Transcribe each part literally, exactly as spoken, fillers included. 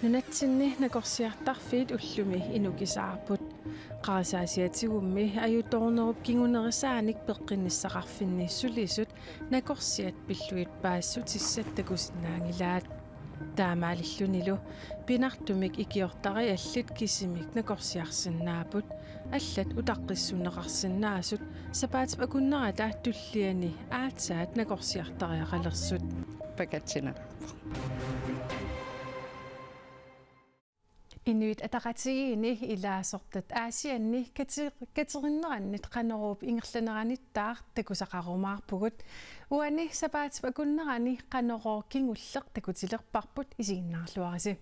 Nunatsinni nakorsiartarfiit ullumi inukisaarput. Qarasaasiatigummi ajutoornerup kingunerisaanik peqqinnissaqarfinni sulisut nakorsiat pillugit paasissutissat takusinnaanngilaat. Taamaalillunilu pinartumik ikiortariallit kisimik nakorsiarsinnaapput, allat utaqqissunneqarsinnaasut sapaatip akunnerata tulliani aatsaat nakorsiartariaqalersut. Pakatsinarpoq. Inuit Ataqatigiinni ilaasortat Aasianni kati-, katerinnerannit Qanoruup ingerlaneranittaaq takusaqarumaarpugut. Uani sapaatip akunnerani Qanorooq kingulleq takutilerparput, isiginnaarluarisi.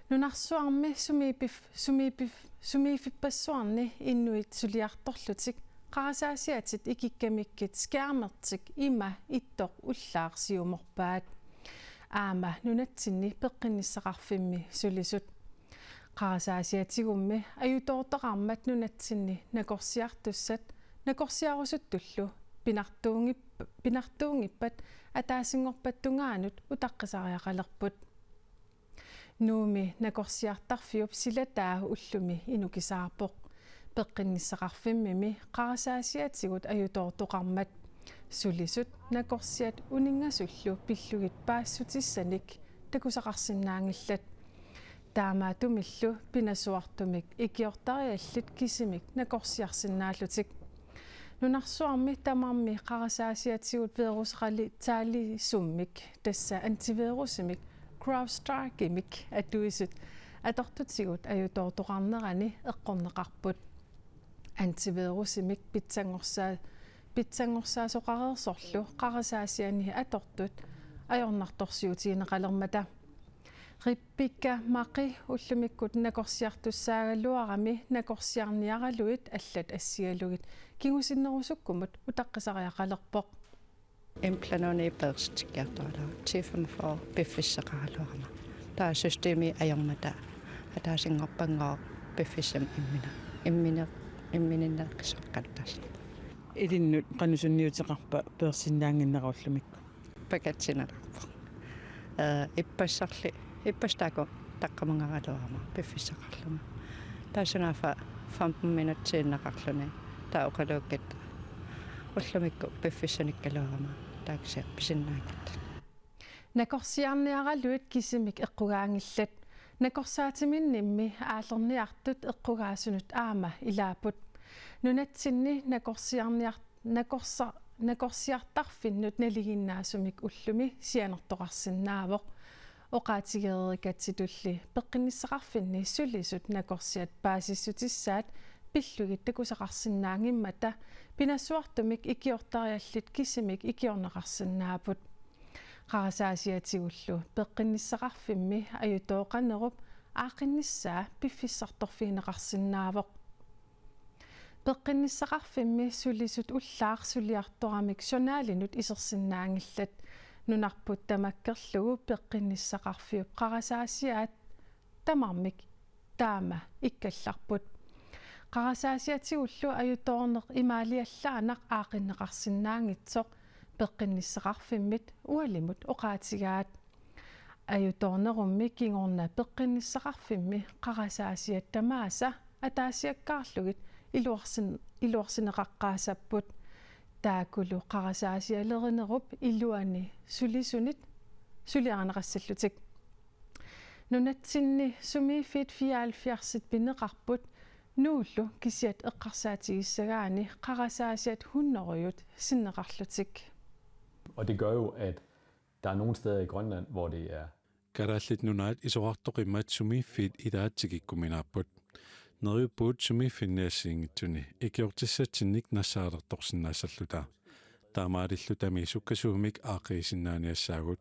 Nunarsuarmi sumiippif-, sumiippif-, sumiiffippassuarni inuit suliartorlutik qarasaasiatit ikikkamikkit skærmertik ima ittoq ullaaq siumorpaat. Aamma nunatsinni peqqinnissaqarfimmi sulisut. Qarasaasiatigummi ajutoortoqarmat nunatsinni nakorsiartussat nakorsiarusuttullu pinartuunngip-, pinartuunngippat ataasinngorpat tungaanut utaqqisariaqalerput. Nuummi nakorsiartarfiup silataa ullumi inukisaarpoq. Peqqinnissaqarfimmimi qarasaasiatigut ajutoortoqarmat sulisut nakorsiat uninngasullu pillugit paasissutissanik takusaqarsinnaanngillat. Taamaattumillu pinasuartumik ikiortariallit kisimik nakorsiarsinnaallutik. Nunarsuarmi tamarmi qarasaasiatigut viruserali-, -taalisumik, tassa antivirusimik, CrowdStrikemik atuisut atortutigut ajutoortoqarnerani eqqorneqarput. Antivirusimik pitsanngorsaa-, pitsanngorsaasoqareersorlu qarasaasiani atortut ajornartorsiutigineqalermata. Rebecca Maki ullumikkut nakorsiartussaagaluarami nakorsiarniaraluit allat assigalugit kingusinnerusukkumut utaqqisariaqalerpoq. Implanooni peersitikkiartoraluarama, ti femogfyrre piffissaqaraluarama. Taava systemi ajormata ataasinngorpanngooq piffissamik immina-, immine-, immininneeqqissoqqattaasarpoq. Ilinnut qanoq sunniuteqarpa peersinnaannginnera ullumikkut? Pakatsinarpoq. Ee, ippassarli, ippassaq taakku taqqamangaraluarama piffissaqarlunga. Taava sunaaffa femten minutsiinnaqarluni taava oqaluukkatta ullumikkut piffissanikkaluarama taava kisianni pisinnaanngillat. Nakorsiarniaraluit kisimik eqqugaanngillat. Nakorsaatiminnimmi aallerniartut eqqugaasunut aamma ilaapput. Nunatsinni nakorsiarniart-, nakorsa-, nakorsiartarfinnut nalinginnaasumik ullumi sianertoqarsinnaavoq. Oqaatigereerikatsitulli peqqinnissaqarfinni sulisut nakorsiat paasissutissaat pillugit takusaqarsinnaanngimmata pinasuartumik ikiortariallit kisimik ikiorneqarsinnaapput. Qarasaasiatigullu peqqinnissaqarfimmi ajutooqanerup aaqqinnissaa piffissartorfigineqarsinnaavoq. Peqqinnissaqarfimmi sulisut ullaaq suliartoramik journalinut isersinnaanngillat. Nunarput tamakkerlugu peqqinnissaqarfiup qarasaasiaat tamarmik taama ikkallarput. Qarasaasiatigullu ajutoorneq imaaliallaannaq aaqqinneqarsinnaanngitsoq peqqinnissaqarfimmit ualimut oqaatigaat. Ajutoornerummi kingorna peqqinnissaqarfimmi qarasaasiat tamaasa ataasiakkaarlugit iluarsin-, iluarsineqaqqaassapput. Taakkulu qarasaasialerinerup iluani sulisunit suliarineqassallutik. Nunatsinni sumiiffiit fireoghalvfjerdsit pineqarput, Nuullu kisiat eqqarsaatigissagaanni qarasaasiat hunnorujut sinneqarlutik. Og det gør jo, at der er nogle steder i Grønland, hvor det er Kalaallit Nunaat isorartoqimmat sumiiffiit ilaat tikikkuminaapput. Neriuppugut sumiiffinni assigiinngitsuni ikiortissatsinnik nassaalertorsinnaassalluta. Taamaalillutami sukkasuumik aaqqiisinnaaniassaagut.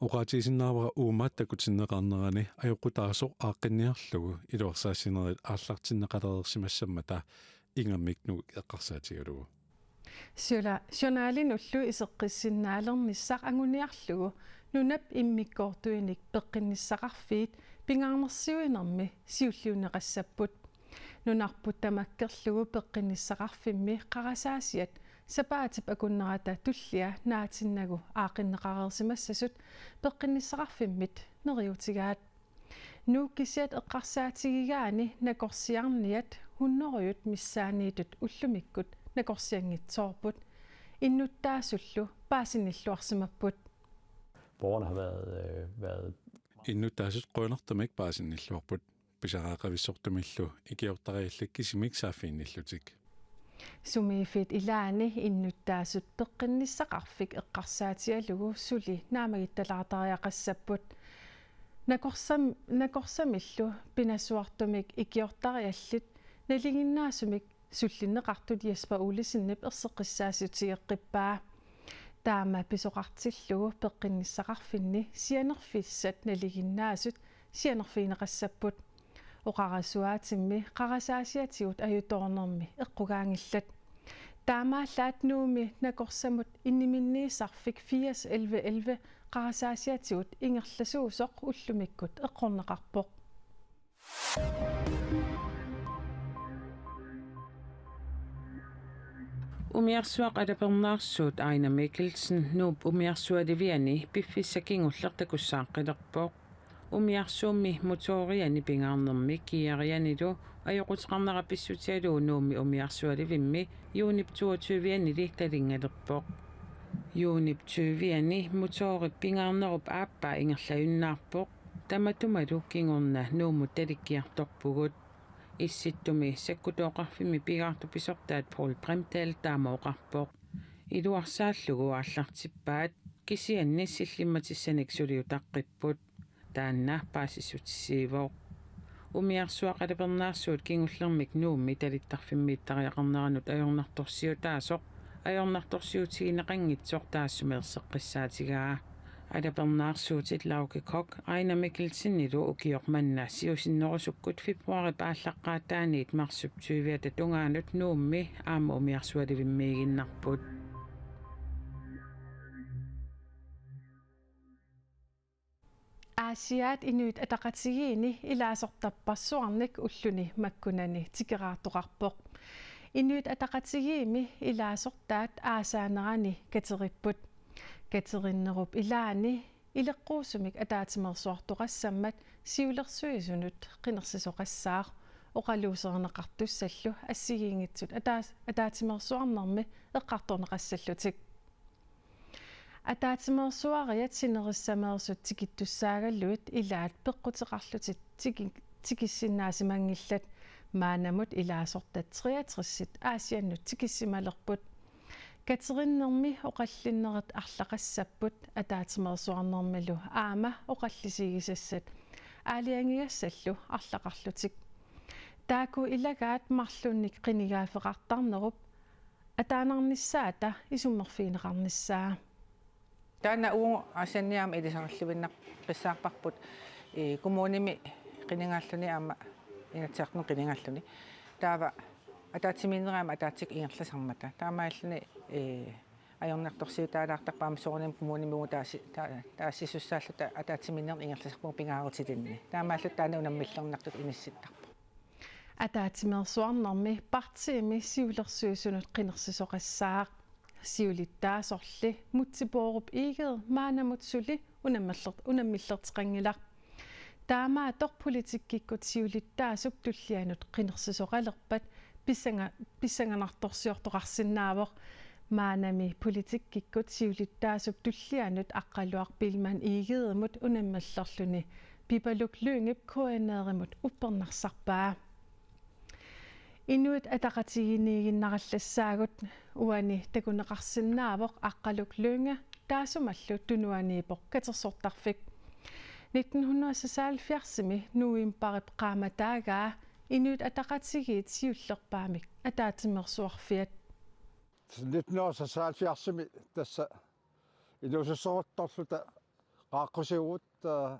Oqaatigisinnaavara uuma takutinneqarnerani ajoqutaasoq aaqqinniarlugu iluarsaassinerit aallartinneqalereersimassammata ingammik Nuuk eqqarsaatigalugu. Siula-, journalinullu iseqqissinnaalernissaq anguniarlugu nunap immikkoortuinik peqqinnissaqarfiit pingaarnersiuinermi siulliunneqassapput. Nunarput tamakkerlugu peqqinnissaqarfimmi qarasaasiat sapaatip akunnerata tullia naatinnagu aaqqinneqareersimassasut peqqinnissaqarfimmit neriuutigaat. Nuuk kisiat eqqarsaatigigaanni nakorsiarniat hunnorujut missaanniittut ullumikkut nakorsianngitsoorput, innuttaasullu paasinilluarsimapput. Borgerne har været, øh, været Innuttaasut qujanartumik paasinilluarput, pisariaqavissortumillu ikiortariallit kisimik saaffiginnillutik. Sumiiffiit ilaanni innuttaasut peqqinnissaqarfik eqqarsaatigalugu suli naammagittalaartariaqassapput. Nakorsam-, nakorsamillu pinasuartumik ikiortariallit nalinginnaasumik sullinneqartut Jesper Olsenip erseqqissaatigeqqippaa. Taama pisoqartillugu peqqinnissaqarfinni sianerfissat nalinginnaasut sianerfigineqassapput. Oqarasuaatimmi qarasaasiatigut ajutoornermi eqqugaanngillat. Taamaallaat Nuummi nakorsamut inniminniisarfik firs elleve elleve qarasaasiatigut ingerlasuusoq ullumikkut eqqorneqarpoq. Umiarsuaq alapernaarsuut Aina Mikkelsen Nuup umiarsualiviani piffissaq kingulleq takussaaqqilerpoq. Umiarsuummi motoriani pingaarnermi kiiarianilu ajoquteqarnera pissutigalugu Nuummi umiarsualivimmi juunip toogtyve-anili talingalerpoq. Juunip tyve-ani motorip pingaarnerup aappaa ingerlajunnaarpoq. Tamatumalu kingorna Nuummut talikkiartorpugut. Issittumi sakkutooqarfimmi pigaartut pisortaat Poul Bremdahl taama oqarpoq. Iluarsaallugu aallartippaat, kisianni sillimmatissanik suliutaqqipput. Taanna paasissutissiivoq. Umiarsuaq alapernaarsuut kingullermik Nuummi talittarfimmiittariaqarneranut ajornartorsiutaasoq ajornartorsiutigineqanngitsoq taassuma erseqqissaatigaa. Alapernaarsuutit Lauke Koch Aina Mikkelsenilu ukioq manna siusinnerusukkut februarip aallaqqaataaniit marsip tyve-ata tungaanut Nuummi aamma umiarsualivimmiiginnarput. Aasiaat Inuit Ataqatigiinni ilaasortapassuarnik ulluni makkunani tikeraartoqarpoq. Inuit Ataqatigiimmi ilaasortaat aasaanerani kateripput. Katerinnerup ilaani ileqquusumik ataatsimeersuartoqassammat siulersuisunut qinersisoqassaaq, oqaluuserineqartussallu assigiinngitsut ataas-, ataatsimeersuarnermi eqqartorneqassallutik. Ataatsimeersuariat sinerissameersut tikittussaagaluit ilaat peqquteqarlutik tiki-, tikissinnaasimanngillat. Maannamut ilaasortat treogtressit Aasiannut tikissimalerput. Katerinnermi oqallinnerit arlaqassapput ataatsimeersuarnermilu aamma oqallisigisassat aalajangigassallu arlaqarlutik. Taakku ilagaat marlunnik qinigaaffeqartarnerup ataanarnissaata isummerfigineqarnissaa. Taanna uagut Aasianni aamma ilisarilerluinnaqqissaarparput, ee, kommunimi qinigaalluni aamma Inatsisartuni qinigaalluni. Taava ataatsimiinnerit aamma ataatsikkut ingerlasarmata. Taamaalilluni, ee, ajornartorsiutaalaartarput aamma soorunami kommunimi uagut taasi-, ta-, taasisussaalluta ataatsimiinnerit ingerlasarpagut pingaarutilinni. Taamaalluta taanna unammillernartutut inissittarpoq. Ataatsimeersuarnermi partiimi siulersuisunut qinersisoqassaaq. Siulittaasorli Múte Bourup Egede maannamut suli unammerler-, unammillerteqanngilaq. Taamaattoq politikkikkut siulittaasup tullianut qinersisoqalerpat pissanga-, pissanganartorsiortoqarsinnaavoq. Maannami politikkikkut siulittaasup tullianut Aqqaluaq Biilmann Egedemut unammerlerluni Pipaluk Lyngep K N R-imut uppernarsarpaa. Inuit Ataqatigiinniiginnarallassaagut, uani takuneqarsinnaavoq Aqqaluk Lynge taassumalu tunuaniippoq katersortarfik. Nitten hundrede og seksoghalvfjerdsimi novembarip qaammataagaa Inuit Ataqatigiit siullerpaamik ataatsimeersuarfiat. Nitten hundrede og seksoghalvfjerdsimi tassa inuusuttorluta qaaqqusivugut, aa,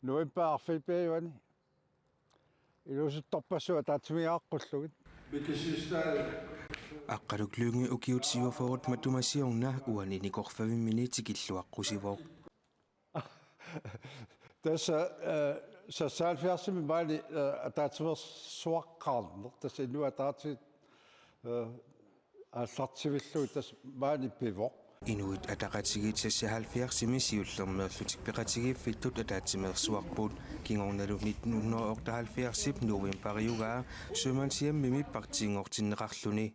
novembarip arfineq-aani. Inuusuttorpassuit ataatsimiiginnaqqullugit. Aqqaluk Lynge ukiut syvogfyrre matuma siorna uani nikorfavimmini tikilluaqqusivoq. Tassa, aa, seksoghalvfjerdsimi maani, aa, ataatsimeersuaqqaarneq, tassa Inuit Ataqatigiit, aa, aallartivillugu tassa maani pivoq. Inuit Ataqatigiit seksoghalvfjerdsimi siullermeerlutik peqatigiiffittut ataatsimeersuarput. Kingornalu nitten hundrede og otteoghalvfjerdsip novembariugaa sømandshjemmimi partiinngortinneqarluni.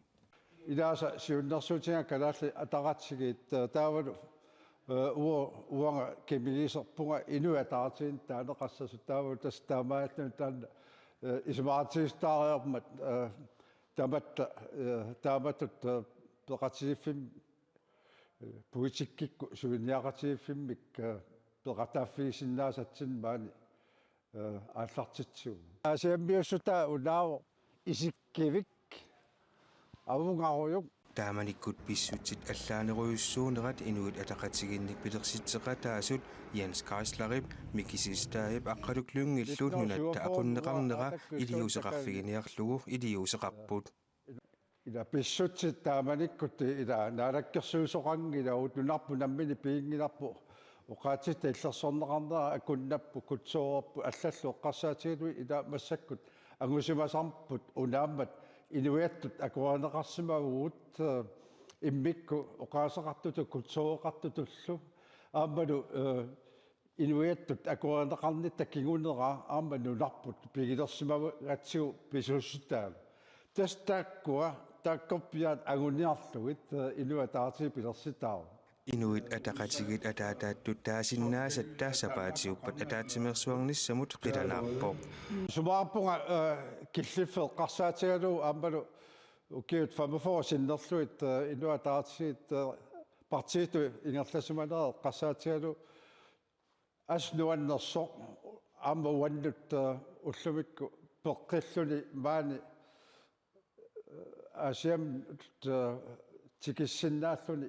Ilaasa siunnersuutiga Kalaallit Ataqatigiit, eh, taavalu, eh, uo-, uanga kimigiiserpunga Inuit Ataqatigiinni taaneqassasut, taavalu tassa taamaalilluni taanna, eh, isumaqatigiissutaariarmat, eh, tamatta, eh, taamatut, eh, peqatigiiffimmi, eh, politikkikkut suleqatigiiffimmik, eh, peqataaffigisinnaasatsinnut maani, eh, aallartitsivugut. Aasiammiussutaa unaavoq isikkivik, avungarujuk. Taamanikkut pissutsit allaanerujussuunerat Inuit Ataqatigiinni pilersitseqataasut Jens Geislerip, Miki Siegstadip Aqqaluk Lyngillu nunatta aqunneqarnera iliuuseqarfiginiarlugu iliuuseqarput. Ila pissutsit taamanikkut ila naalakkersuisoqanngillat, nunarput nammineq piginngilarput, oqaatsitta illersorneqarnera akunnaarpoq, kulturerput allallu eqqarsaatigalugit, ila massakkut angusimasarput unaammat inuiattut akuerineqarsimavugut, eh, immikkut oqaaseqartutut kultureqartutullu aammalu, eh, inuiattut akuerineqarnitta kingunera aamma nunarput pigilersimagatsigu pisuussutaavoq. Tassa taakkua taakkorpiaat anguniarlugit, eh, Inuit Ataqatigiit pilersitaavoq. Inuit Ataqatigiit ataataattut taasinnaasatta sapaatiuppat ataatsimeersuarnissamut qilanaarpoq. Isumaqarpunga, eh, killiffik eqqarsaatigalugu aammalu ukiut femogfyrre sinnerlugit, eh, Inuit Ataqatigiit, eh, partiitut ingerlasimanera eqqarsaatigalugu assut nuannersoq aamma uannut, eh, ullumikkut peqqilluni maani, eh, Aasiammut, eh, tikissinnaalluni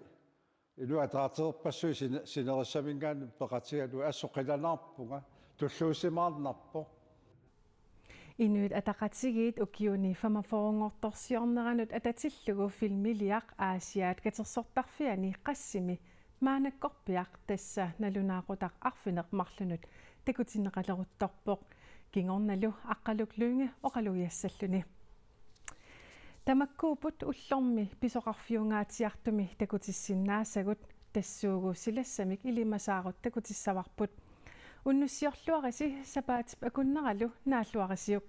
Inuit Ataqatigiit sine-, sinerissaminngaanniit peqatigalugit, assut qilanaarpunga, tulluusimaarnarpoq. Inuit Ataqatigiit ukiuni femogfyrrenngortorsiorneranut atatillugu filmiliaq Aasiaat katersortarfiani Qassimi maannakkorpiaq, tassa nalunaaqutaq arfineq-marlunut, takutinneqaleruttorpoq. Kingornalu Aqqaluk Lynge oqalugiassalluni. Tamakkuupput ullormi pisoqarfiungaatsiartumi takutissinnaasagut, tassuugu silassamik ilimasaarut takutissavarput. Unnussiorluarisi sapaatip akunneralu naalluarisiuk.